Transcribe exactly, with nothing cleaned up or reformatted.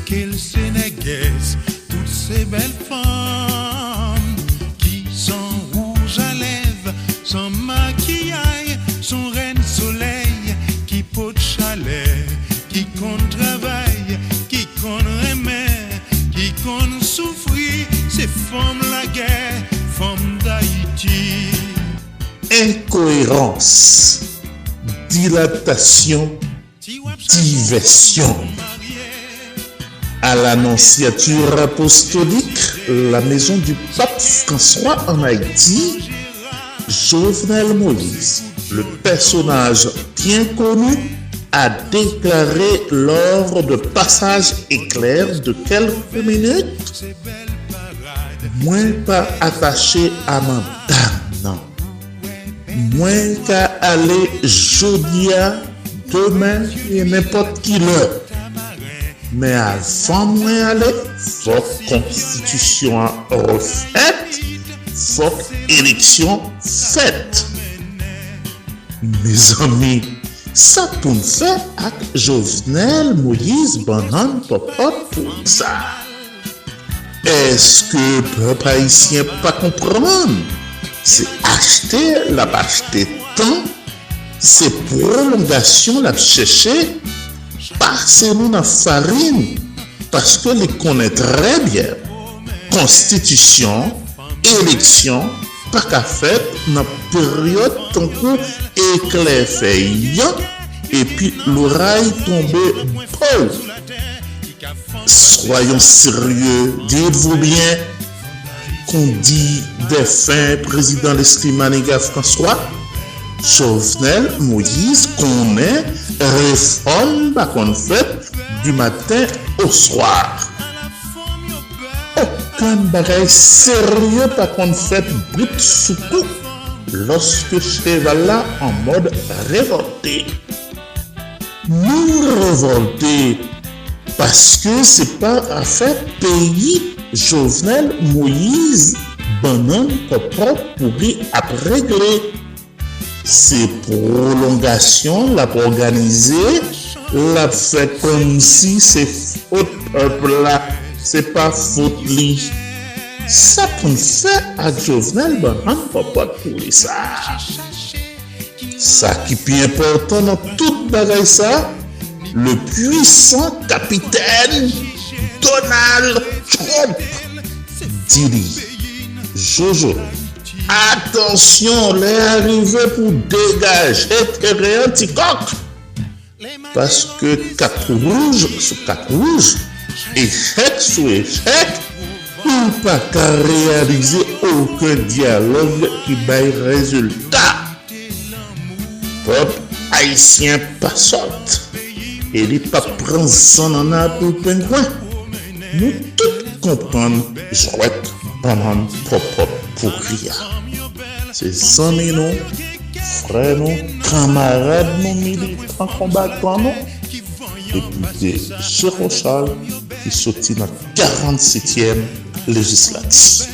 Kèl se nègès, tout se bèl fanm ki san wouj a lèv, san makiyay, son rèn solèy ki pot chalè, ki konn travay, ki konn renmen, ki konn soufri, se fanm lagè, fanm Dayiti. Enkoerans, dilatasyon, divèsyon. À l'annonciature apostolique, la maison du pape François en Haïti, Jovenel Moïse, le personnage bien connu, a déclaré lors de passages éclairs de quelques minutes : Mwen pa atache a manda m nan. Mwen ka ale jodi a, demen e nenpòt ki lè. Men avan mwen ale, fòk konstitisyon an refèt, fòk eleksyon fèt. Mezanmi, sa pou n fè ak Jovenel Moïse bannann pòpòt pouri sa? Èske pèp ayisyen pa konprann? Se achte l ap achte tan, se pwolongasyon l ap chèche, pase nou nan farin, paske li konnen trè byen konstitisyon, eleksyon pa ka fèt nan peryòd tankou eklè fè yank epi loray tonbe pow. Soyons sérieux, dites-vous bien, qu'on dit défunt président Leslie Manigat François, Jovenel Moïse konnen refòm pa konn fèt du matin au soir. Okenn bagay serye pa konn fèt bout sou kou lòske cheval la an mòd revòlte. Nou revòlte paske se pa afè peyi Jovenel Moïse bannann pòpòt pouri ap regle. Se pwolongasyon l ap òganize, l ap fè kòmsi se fot pèp la, se pa fot li. Sa pou n fè ak Jovenel bannann pòpòt pouri sa a? Sa ki pi enpòtan nan tout bagay sa, le puissant capitaine Donald Trump di li, Jojo, atansyon, lè a rive pou degaje teren an, ti kòk. Paske kat wouj sou kat wouj, echèk sou echèk, ou pa ka reyalize okenn dyalòg ki bay rezilta. Pèp ayisyen pa sòt, e li p ap pran zannanna pou pengwen. Nou tout konprann jwèt bannann pòpòt pouri a. Se zanmi nou, frè nou, kanmarad nou, militan konbatan nou, depite Jero Charles ki soti nan karannsityèm lejislatif.